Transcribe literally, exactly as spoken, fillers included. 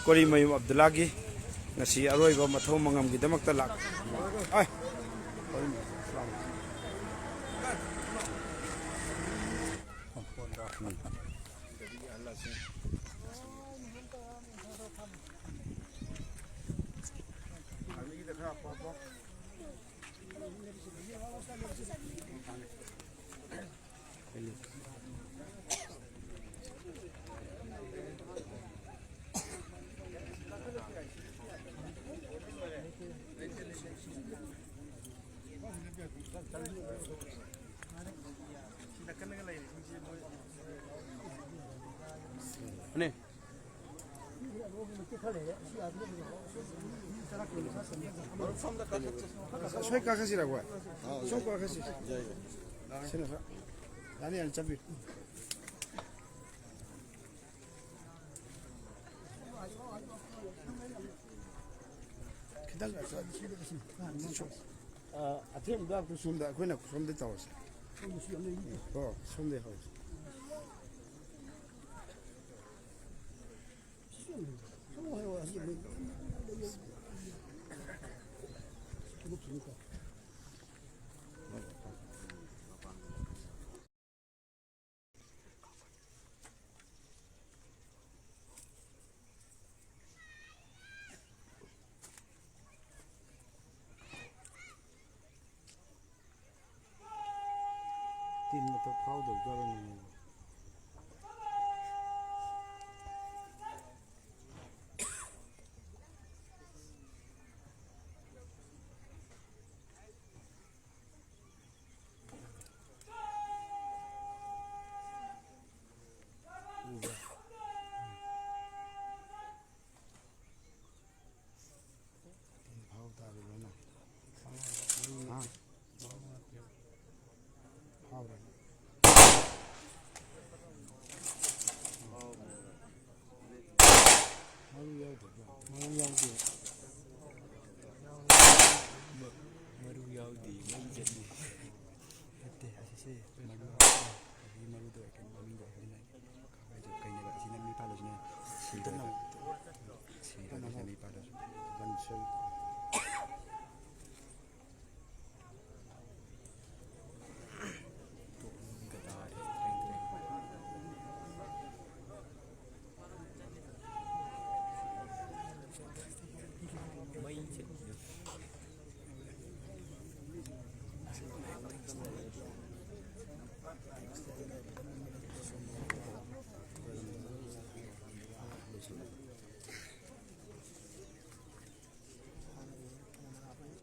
ꯀꯣꯔꯤꯃꯌꯨꯝ ꯑꯕꯗꯨꯜꯂꯥꯒꯤ ꯉꯁꯤ ꯑꯔꯣꯏꯕ ꯃꯊꯧ ꯃꯉꯝꯒꯤꯗꯃꯛꯇ ꯂꯥꯛ-, ꯑꯥꯏ꯫ ꯁꯣꯏ ꯀꯥꯈꯠꯁꯤꯔꯥ ꯑꯩꯈꯣꯏ? ꯁꯣꯝ ꯀꯥꯈꯠꯁꯤ꯫ ꯁꯤꯅ ꯈꯔ ꯌꯥꯅꯤ, ꯌꯥꯅꯤ, ꯆꯠꯄꯤꯌꯨ꯫ ꯈꯤꯇꯪ ꯑ, ꯑꯊꯦꯡꯕꯗ ꯁꯣꯝꯗ ꯑꯩꯈꯣꯏꯅ ꯁꯣꯝꯗ ꯇꯧꯔꯁꯦ꯫ ꯍꯣ, ꯁꯣꯝꯗ ꯍꯧꯔꯁꯦ꯫ ꯇꯤꯟ ꯃꯊꯛ ꯐꯥꯎꯗꯕ ꯖꯥꯠꯂꯅꯦ꯫ ꯐꯥꯎ ꯇꯥꯔꯦ ꯂꯣꯏꯅ꯫ ꯍꯥ? ꯐꯥꯎꯔꯦ꯫ ꯃꯔꯨ ꯌꯥꯎꯗꯕ꯭ꯔꯣ? ꯃꯔꯨ ꯌꯥꯎꯗꯦ꯫ ꯃꯔꯨ ꯌꯥꯎꯗꯦ, ꯃꯩ ꯆꯠꯂꯤ꯫ ꯅꯠꯇꯦ, ꯑꯁꯤꯁꯦ ꯃꯔꯨ ꯌꯥꯎꯗꯦ꯫ ꯑꯁꯤꯒꯤ ꯃꯔꯨꯗꯣ ꯀꯩꯅꯣ ꯃꯃꯤꯡꯗꯣ ꯍꯥꯏꯕꯗꯤ ꯂꯩ꯫ ꯀꯩꯅꯣ, ꯑꯁꯤꯅ ꯃꯤ ꯄꯥꯜꯂꯁꯤꯅ ꯁꯤꯗꯅ꯫ Nepal also. One shell.